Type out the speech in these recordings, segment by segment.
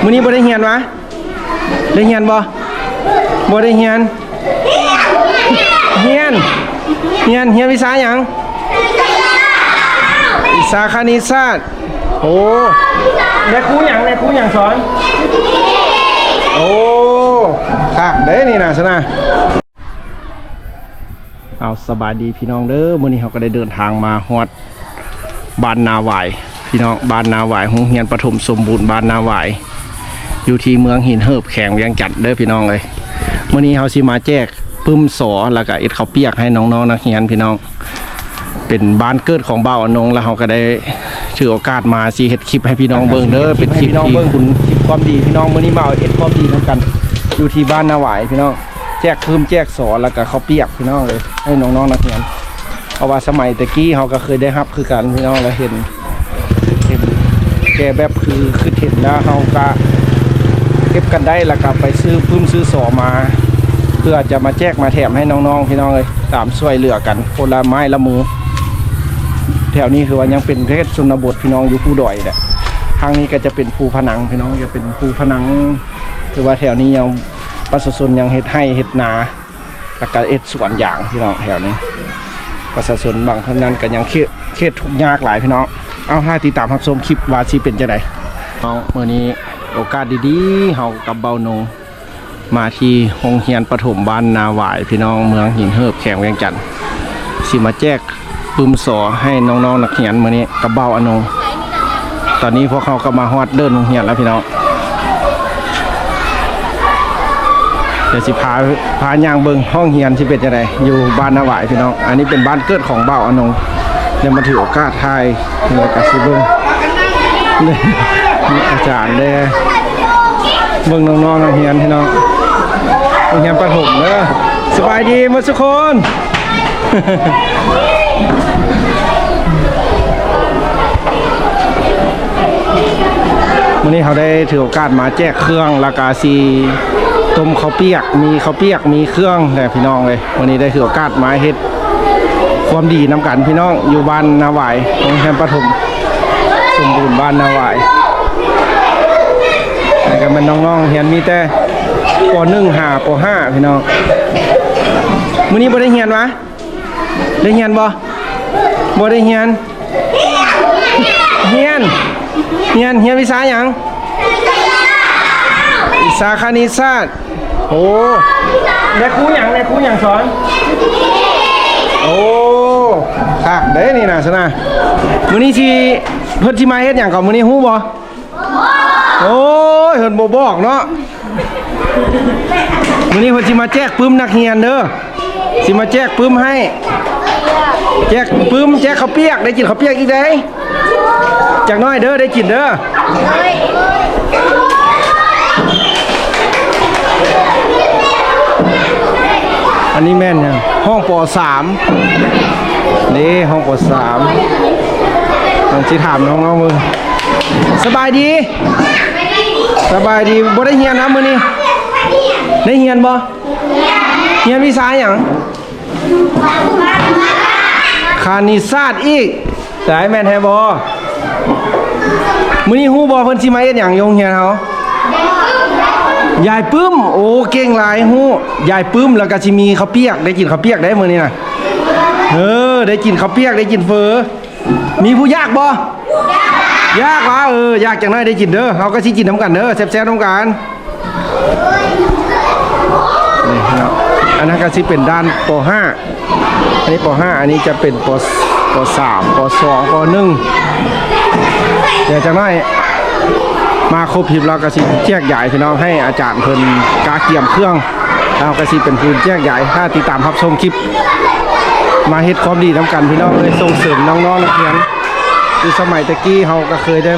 ມື້ນີ້ບໍ່ໄດ້ຮຽນຫວາ? ໄດ້ຮຽນບໍ່? ບໍ່ໄດ້ຮຽນ. ຮຽນ ຮຽນ ຮຽນວິຊາຫຍັງ? ວິຊາຄະນິດສາດ. ໂອ້ ແມ່ຄູຫຍັງ? ແມ່ຄູຫຍັງສອນ? ໂອ້ ຄັກເດ້ນີ້ນະ ຊັ້ນນະ. ເອົາ ສະບາຍດີພີ່ນ້ອງເດີ, ມື້ນີ້ເຮົາກໍໄດ້ເດີນທາງມາຮອດບ້ານນາຫວາຍ ພີ່ນ້ອງ, ບ້ານນາຫວາຍ, ໂຮງຮຽນປະຖົມສົມບູນບ້ານນາຫວາຍ ຢູ່ທີ່ເມືອງຫີນເຫີບ ແຂວງວຽງຈັນເດີພີ່ນ້ອງເອີຍ. ມື້ນີ້ເຮົາຊິມາແຈກປຶ້ມສໍ ແລ້ວກໍເຮັດເຂົ້າປຽກໃຫ້ນ້ອງໆນັກຮຽນພີ່ນ້ອງ. ເປັນບ້ານເກີດຂອງບ່າວອານົງ ແລ້ວເຮົາກໍໄດ້ຖືໂອກາດມາຊິເຮັດຄລິບໃຫ້ພີ່ນ້ອງເບິ່ງເດີ, ເປັນຄລິບທີ່ຄຸນ ຄລິບຄວາມດີພີ່ນ້ອງ. ມື້ນີ້ມາເຮັດຄວາມດີນຳກັນ ຢູ່ທີ່ບ້ານນາຫວາຍພີ່ນ້ອງ, ແຈກປຶ້ມແຈກສໍ ແລ້ວກໍເຂົ້າປຽກພີ່ນ້ອງເອີຍ ໃຫ້ນ້ອງໆນັກຮຽນ. ເພາະວ່າສະໄໝແຕ່ກີ້ເຮົາກໍເຄີຍໄດ້ຮັບຄືກັນພີ່ນ້ອງ, ແລ້ວເຫັນ ເຫັນແຕ່ແບບຄື ຄືເຫັນແລ້ວເຮົາກະເກັບກັນໄດ້ ແລ້ວກະໄປຊື້ປຶ້ມຊື້ສໍມາ ເພື່ອຈະມາແຈກມາແຖມໃຫ້ນ້ອງໆ ພີ່ນ້ອງເອີຍ, ຕາມຊ່ວຍເຫຼືອກັນຄົນລະໄມ້ລະມື. ແຖວນີ້ຄືວ່າຍັງເປັນເຂດຊົນນະບົດພີ່ນ້ອງ, ຢູ່ພູດອຍແຫຼະ. ທາງນີ້ກໍຈະເປັນພູພະນັງພີ່ນ້ອງ, ຈະເປັນພູພະນັງ, ຄືວ່າແຖວນີ້ຍັງ ປະຊາຊົນຍັງເຮັດໄຮ່ເຮັດນາ ແລ້ວກະເຮັດສວນຢາງພີ່ນ້ອງ. ແຖວນີ້ປະຊາຊົນບາງຄົນນັ້ນກໍຍັງເຂດ ເຂດທຸກຍາກຫຼາຍພີ່ນ້ອງ. ເອົາ ຖ້າຕິດຕາມຮັບຊົມຄລິບວ່າຊິເປັນຈັ່ງໃດ. ເອົາ ມື້ນີ້ໂອກາດດີໆ ເຮົາກັບບ່າວນົງມາທີ່ໂຮງຮຽນປະຖົມບ້ານນາຫວາຍພີ່ນ້ອງ, ເມືອງຫີນເຫີບ ແຂວງວຽງຈັນ, ຊິມາແຈກ ປຶ້ມສໍໃຫ້ນ້ອງໆນັກຮຽນມື້ນີ້ກັບບ່າວອານົງ. ຕອນນີ້ພວກເຮົາກໍມາຮອດເດີ່ນໂຮງຮຽນແລ້ວພີ່ນ້ອງ. ດຽວຊິພາ ພາຍ່າງເບິ່ງຫ້ອງຮຽນຊິເປັນຈັ່ງໃດ ຢູ່ບ້ານນາຫວາຍພີ່ນ້ອງ. ອັນນີ້ເປັນບ້ານເກີດຂອງບ່າວອານົງ, ໄດ້ມາຖືໂອກາດຖ່າຍ ແລ້ວກໍຊິເບິ່ງ ອາຈານແດ່ ເບິ່ງນ້ອງໆນັກຮຽນພີ່ນ້ອງ, ໂຮງຮຽນປະຖົມເດີ. ສະບາຍດີໝົດທຸກຄົນ. ມື້ນີ້ເຮົາໄດ້ຖືໂອກາດມາແຈກເຄື່ອງ ແລ້ວກະຊິຕົ້ມເຂົ້າປຽກ, ມີເຂົ້າປຽກ ມີເຄື່ອງແຫຼະພີ່ນ້ອງເອີຍ. ມື້ນີ້ໄດ້ຖືໂອກາດມາເຮັດຄວາມດີນຳກັນພີ່ນ້ອງ, ຢູ່ບ້ານນາຫວາຍ, ໂຮງຮຽນປະຖົມສົມບູນບ້ານນາຫວາຍ. ແລ້ວກະແມ່ນນ້ອງໆຮຽນ ມີແຕ່ ປໍໜຶ່ງ ຫາ ປໍຫ້າ ພີ່ນ້ອງ. ມື້ນີ້ບໍ່ໄດ້ຮຽນຫວາ? ໄດ້ຮຽນບໍ່? ບໍ່ໄດ້ຮຽນ. ຮຽນ ຮຽນ ຮຽນວິຊາຫຍັງ? ວິຊາຄະນິດສາດ. ໂອ້ ແມ່ຄູຫຍັງ? ແມ່ຄູຫຍັງສອນ? ໂອ້ ຄັກເດ້ນີ້ນະ ຊັ້ນນະ. ມື້ນີ້ຊິ ເພິ່ນຊິມາເຮັດຫຍັງກໍ ມື້ນີ້ຮູ້ບໍ່? ໂອ້ຍ ເພິ່ນບໍ່ບອກເນາະ. ມື້ນີ້ເພິ່ນຊິມາແຈກປຶ້ມນັກຮຽນເດີ, ຊິມາແຈກປຶ້ມໃຫ້. ແຈກປຶ້ມ ແຈກເຂົ້າປຽກ, ໄດ້ກິນເຂົ້າປຽກອີກເດ້. ຈັກໜ້ອຍເດີ ໄດ້ກິນເດີ. ອັນນີ້ແມ່ນຫຍັງ? ຫ້ອງ ປໍສາມ ເດ້, ຫ້ອງ ປໍສາມ. ລອງຊິຖາມນ້ອງໆເບິ່ງ. ສະບາຍດີ. ສະບາຍດີ. ບໍ່ໄດ້ຮຽນນະມື້ນີ້? ໄດ້ຮຽນບໍ່? ຮຽນວິຊາຫຍັງ? ຄະນິດສາດອີກ. ສາຍ ແມ່ນແທ້ບໍ່? ມື້ນີ້ຮູ້ບໍ່ເພິ່ນຊິມາເຮັດຫຍັງຢູ່ໂຮງຮຽນເຮົາ? ຢາຍປຶ້ມ. ໂອ້ ເກັ່ງຫຼາຍ, ຮູ້ ຢາຍປຶ້ມ ແລ້ວກໍຊິມີເຂົ້າປຽກ, ໄດ້ກິນເຂົ້າປຽກໄດ໋ມື້ນີ້ນະ. ເອີ ໄດ້ກິນເຂົ້າປຽກ ໄດ້ກິນເຝີ. ມີຜູ້ຢາກບໍ່? ຢາກຫວາ? ເອີ ຢາກ ຈັກໜ້ອຍໄດ້ກິນເດີ. ເຮົາກໍຊິກິນນຳກັນເດີ, ແຊບໆນຳກັນ. ນີ້ເນາະ, ອັນນັ້ນກໍຊິເປັນດ້ານ ປໍຫ້າ. ອັນນີ້ ປໍຫ້າ, ອັນນີ້ຈະເປັນ ປໍ ປໍສາມ ປໍສອງ ປໍໜຶ່ງ. ດຽວຈັກໜ້ອຍມາຄົບທີມແລ້ວກໍຊິແຈກຢາຍພີ່ນ້ອງ, ໃຫ້ອາຈານເພິ່ນກະກຽມເຄື່ອງ ເຮົາກໍຊິເປັນຜູ້ແຈກຢາຍ. ຖ້າຕິດຕາມຮັບຊົມຄລິບ ມາເຮັດຄວາມດີນຳກັນພີ່ນ້ອງເອີຍ, ສົ່ງເສີມນ້ອງໆນັກຮຽນ. ຄືສະໄໝແຕ່ກີ້ເຮົາກໍເຄີຍໄດ້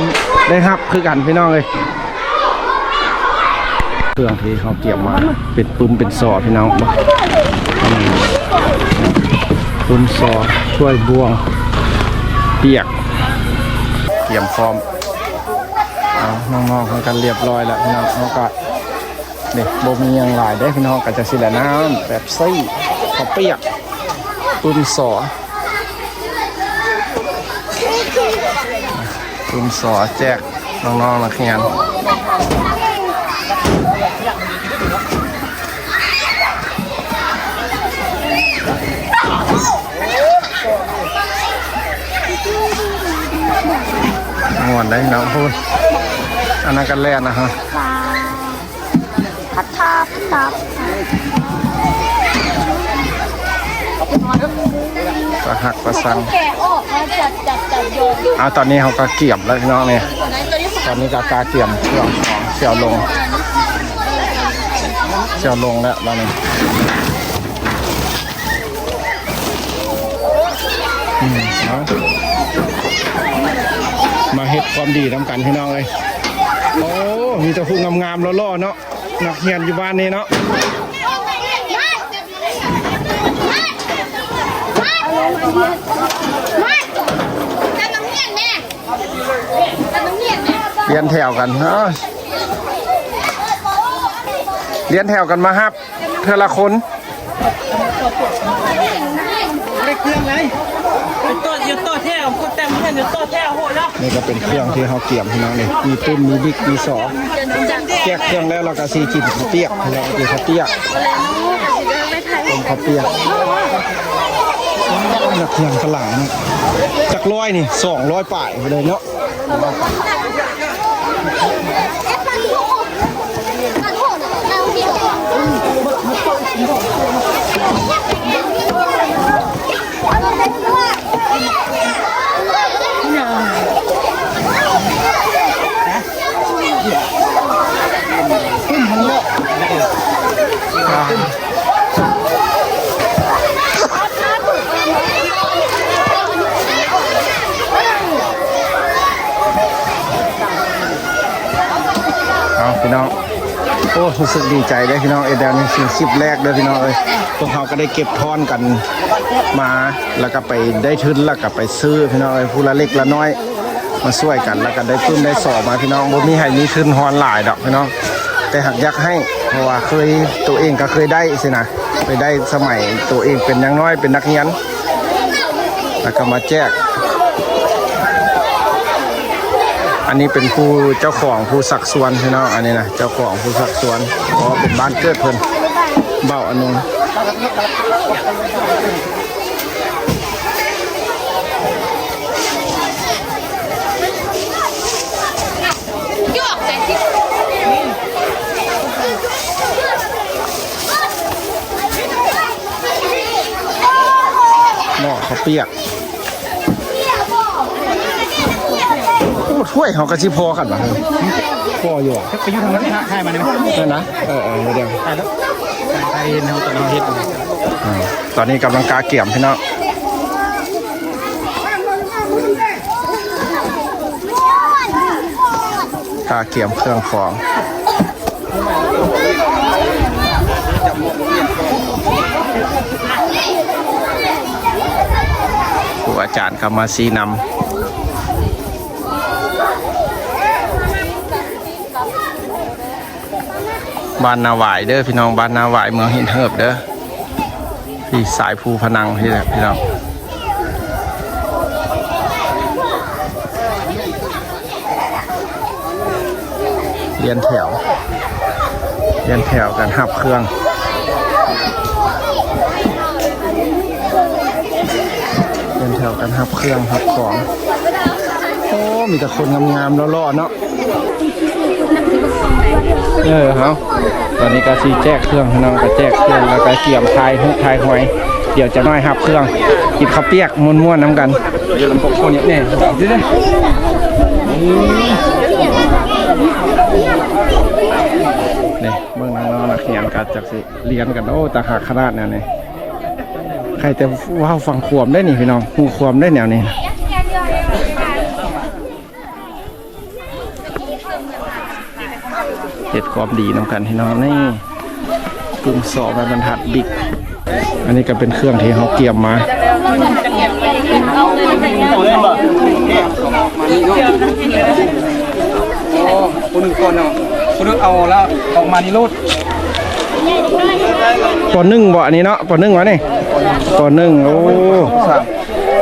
ໄດ້ຮັບຄືກັນພີ່ນ້ອງເອີຍ. ເຄື່ອງທີ່ເຮົາກຽມມາເປັນປຶ້ມເປັນສໍພີ່ນ້ອງ. ອືມ ປຶ້ມສໍ ຖ້ວຍ ບ່ວງ ປຽກ ກຽມພ້ອມ. ເອົາ ນ້ອງໆເຮົາກັນລຽບຮ້ອຍແລ້ວພີ່ນ້ອງ, ເຮົາກໍ ນີ້ ບໍ່ມີຫຍັງຫຼາຍເດ້ພີ່ນ້ອງ, ກໍຈະຊີ້ແຫຼະ ນ້ຳ ເປັບຊີ ເຂົ້າປຽກ ປຶ້ມສໍ ປຶ້ມສໍແຈກນ້ອງໆນັກຮຽນ. ອັນໃດເນາະ ໂອ້ຍ ອັນນັ້ນກໍແລ່ນນະຮະ ພັດທາ ພັດທາ ຕາຮັກຕາຊັງ ແກະອອກ ເອົາ ຕອນນີ້ເຮົາກໍກຽມແລ້ວພີ່ນ້ອງນີ້ ຕອນນີ້ກໍກະກຽມເຄື່ອງຂອງ ຊິເອົາລົງ ຊິເອົາລົງແລ້ວບາດນີ້. ອືມ ເອົາ ມາເຮັດຄວາມດີນຳກັນພີ່ນ້ອງເອີຍ ໂອ້ ມີແຕ່ຜູ້ງາມໆຫຼໍ່ໆເນາະ ນັກຮຽນຢູ່ບ້ານນີ້ເນາະ ລຽນແຖວກັນ ເອົາ ລຽນແຖວກັນມາຮັບ ເທື່ອລະຄົນ ໄປເຄື່ອງໄດ໋ ໄປຕໍ່ ຢ່າຕໍ່ແຖວ ຄົນແຕ່ງເຮືອນ ຢ່າຕໍ່ແຖວ ໂຫດເນາະ ນີ້ກໍເປັນເຄື່ອງທີ່ເຮົາກຽມພີ່ນ້ອງນີ້ ມີຕຸ້ມ ມີບິກ ມີສໍ ແຈກເຄື່ອງແລ້ວ ແລ້ວກໍຊິກິນເຂົ້າປຽກ ແລ້ວກໍກິນເຂົ້າປຽກ ຕົ້ມເຂົ້າປຽກ ນັກຮຽນກໍຫຼາຍເນາະ ຈັກຮ້ອຍນີ້ ສອງຮ້ອຍປາຍໄປເລີຍເນາະ. ເອົາ ພີ່ນ້ອງ ໂອ້ ຮູ້ສຶກດີໃຈເດ້ພີ່ນ້ອງເອີຍ ອັນນີ້ຄືຄລິບແລກເດີພີ່ນ້ອງເອີຍ ພວກເຮົາກໍໄດ້ເກັບທ້ອນກັນມາ ແລ້ວກໍໄປໄດ້ທຶນ ແລ້ວກໍໄປຊື້ພີ່ນ້ອງເອີຍ ຜູ້ລະເລັກລະນ້ອຍ ມາຊ່ວຍກັນ ແລ້ວກໍໄດ້ປຶ້ມໄດ້ສໍມາພີ່ນ້ອງ ບໍ່ມີໃຜມີທຶນຮອນຫຼາຍດອກພີ່ນ້ອງ ແຕ່ຫາກຢາກໃຫ້ ເພາະວ່າເຄີຍ ໂຕເອງກໍເຄີຍໄດ້ຊີ້ນະ ໄປໄດ້ສະໄໝໂຕເອງເປັນຍັງນ້ອຍ ເປັນນັກຮຽນ ແລ້ວກໍມາແຈກ ອັນນີ້ເປັນຜູ້ເຈົ້າຂອງ ຜູ້ຊັກຊວນພີ່ນ້ອງ ອັນນີ້ນະ ເຈົ້າຂອງຜູ້ຊັກຊວນ ເພາະວ່າເປັນບ້ານເກີດເພິ່ນ ເບົາອະນົງ. ໝໍ້ເຂົ້າປຽກ ໂອ້ ຖ້ວຍເຮົາກໍຊິພໍກັນຫວາ ພໍຢູ່ຫວາ ໄປຢູ່ທາງນັ້ນ ຖ່າຍມາໄດ້ໄໝ ນັ້ນນະ ເອີໆ ດຽວ ຖ່າຍແລ້ວ ຖ່າຍເຫັນເຮົາຕອນເຮົາເຮັດ ອືມ ຕອນນີ້ກຳລັງກະກຽມພີ່ນ້ອງ ກະກຽມເຄື່ອງຂອງ ຄູອາຈານກໍມາຊີ້ນຳ. ບ້ານນາຫວາຍເດີພີ່ນ້ອງ ບ້ານນາຫວາຍ ເມືອງຫີນເຫີບເດີ ທີ່ສາຍພູພະນັງພີ້ແຫຼະພີ່ນ້ອງ ລຽນແຖວ ລຽນແຖວກັນຮັບເຄື່ອງ ລຽນແຖວກັນຮັບເຄື່ອງຮັບຂອງ ໂອ້ ມີແຕ່ຄົນງາມໆຫຼໍ່ໆເນາະ. ເອີ ເຮົາ ຕອນນີ້ກໍຊິແຈກເຄື່ອງພີ່ນ້ອງ ກໍແຈກເຄື່ອງ ແລ້ວກໍກຽມຖ່າຍຮູບຖ່າຍຫອຍ ດຽວຈັກໜ້ອຍຮັບເຄື່ອງ ກິນເຂົ້າປຽກມ່ວນໆນຳກັນ ຢູ່ລຳໂພງຄົນນີ້ແນ່ ນີ້ ເບິ່ງນ້ອງໆນັກຮຽນກໍຈັກຊິລຽນກັນ ໂອ້ ຕາຮັກຂະໜາດແນວນີ້ ໃຄແຕ່ເວົ້າຟັງຄວາມໄດ້ນີ້ພີ່ນ້ອງ ຮູ້ຄວາມໄດ້ແນວນີ້. ເຮັດຄວາມດີນຳກັນພີ່ນ້ອງ ນີ້ ປຶ້ມສໍ ໄມ້ບັນທັດ ບິກ ອັນນີ້ກໍເປັນເຄື່ອງທີ່ເຮົາກຽມມາ ໂອ້ ຜູ້ໜຶ່ງກ່ອນເນາະ ຜູ້ໜຶ່ງເອົາລະ ເອົາມານີ້ໂລດ ປໍໜຶ່ງບໍ່ ອັນນີ້ເນາະ ປໍໜຶ່ງຫວານີ້ ປໍໜຶ່ງ ໂອ້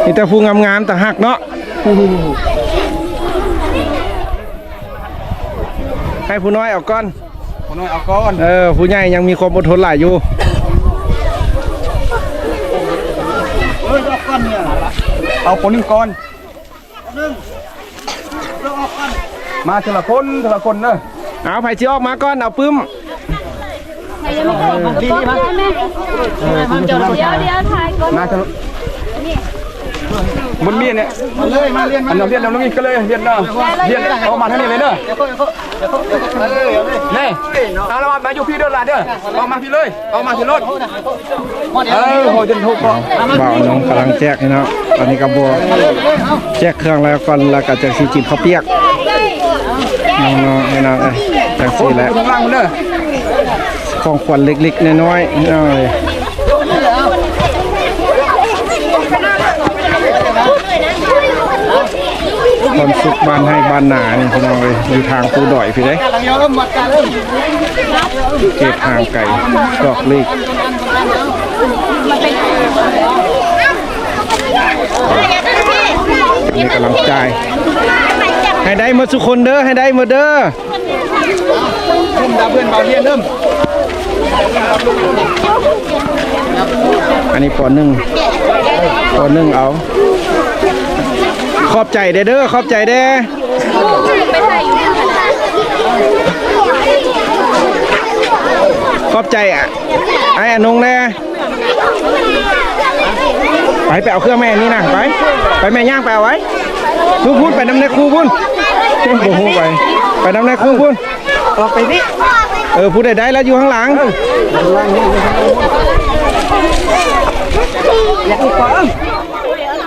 ມີແຕ່ຜູ້ງາມໆຕາຮັກເນາະ. ໃຫ້ຜູ້ນ້ອຍເອົາກ່ອນ ຜູ້ນ້ອຍເອົາກ່ອນ ເອີ ຜູ້ໃຫຍ່ຍັງມີຄວາມອົດທົນຫຼາຍຢູ່ ເອົາຄົນໜຶ່ງກ່ອນ ຄົນໜຶ່ງ ເອົາ ມາເທື່ອລະຄົນ ເທື່ອລະຄົນເດີ. ເອົາ ໃຜຊິອອກມາກ່ອນ? ເອົາປຶ້ມ. ເອີ ດຽວໆ ຖ່າຍກ່ອນ ມາເທື່ອລະ ບຸນມີອັນນີ້ ມາເລີຍ ມາລຽນ ມາ ອັນນັ້ນລຽນນຳນີ້ກໍເລີຍ ລຽນເນາະ ລຽນ ອອກມາທາງນີ້ເລີຍເດີ. ນີ້ ເອົາລະ ມາຢູ່ພີ້ເດີຫຼານເດີ ອອກມາພີ້ເລີຍ ອອກມາພີ້ໂລດ. ເອີ ໂຫ ຈົນທຸກເນາະ. ບ່າວອານົງກຳລັງແຈກນີ້ເນາະ. ຕອນນີ້ກໍບໍ່ ແຈກເຄື່ອງແລ້ວກ່ອນ ແລ້ວກໍຈັ່ງຊິກິນເຂົ້າປຽກເນາະ ພີ່ນ້ອງເອີຍ. ຈັ່ງຊີ້ແຫຼະ ຂອງຂວັນເລັກໆນ້ອຍໆ ພີ່ນ້ອງເອີຍ. ຄວາມສຸກບ້ານໄຮ່ບ້ານນານີ້ ພີ່ນ້ອງເອີຍ ຢູ່ທາງພູດອຍພີ້ເດ້ ເຂດຫ່າງໄກ ດອກລີກ. ອັນນີ້ກຳລັງຈ່າຍ ໃຫ້ໄດ້ໝົດທຸກຄົນເດີ ໃຫ້ໄດ້ໝົດເດີ. ອັນນີ້ ປໍໜຶ່ງ ປໍໜຶ່ງ ເອົາ. ຂອບໃຈເດີ ຂອບໃຈເດີ ຂອບໃຈອ້າຍອານົງແດ່. ໄປ ໄປເອົາເຄື່ອງແມ່ນີ້ນະ ໄປ ໄປແມ່ຍ່າງໄປເອົາໄວ້. ພຸ້ນໆ ໄປນຳນາຍຄູພຸ້ນ ບໍ່ຮູ້ໄປ ໄປນຳນາຍຄູພຸ້ນ. ອອກໄປພີ້ ເອີ ຜູ້ໃດໄດ້ລະຢູ່ຂ້າງຫຼັງ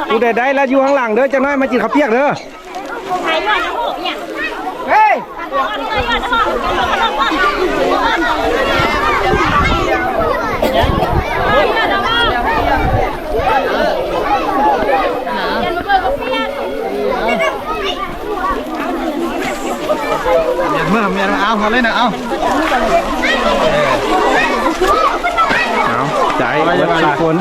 ຜູ້ໃດໄດ້ລະຢູ່ຂ້າງຫຼັງເດີ ຈັກໜ້ອຍມາກິນເຂົ້າປຽກເດີ. ເມື່ອ ເມື່ອ ເອົາ ເອົາເລີຍນະ ເອົາ ເອົາ ຈ່າຍເບິດທຸກຄົນ.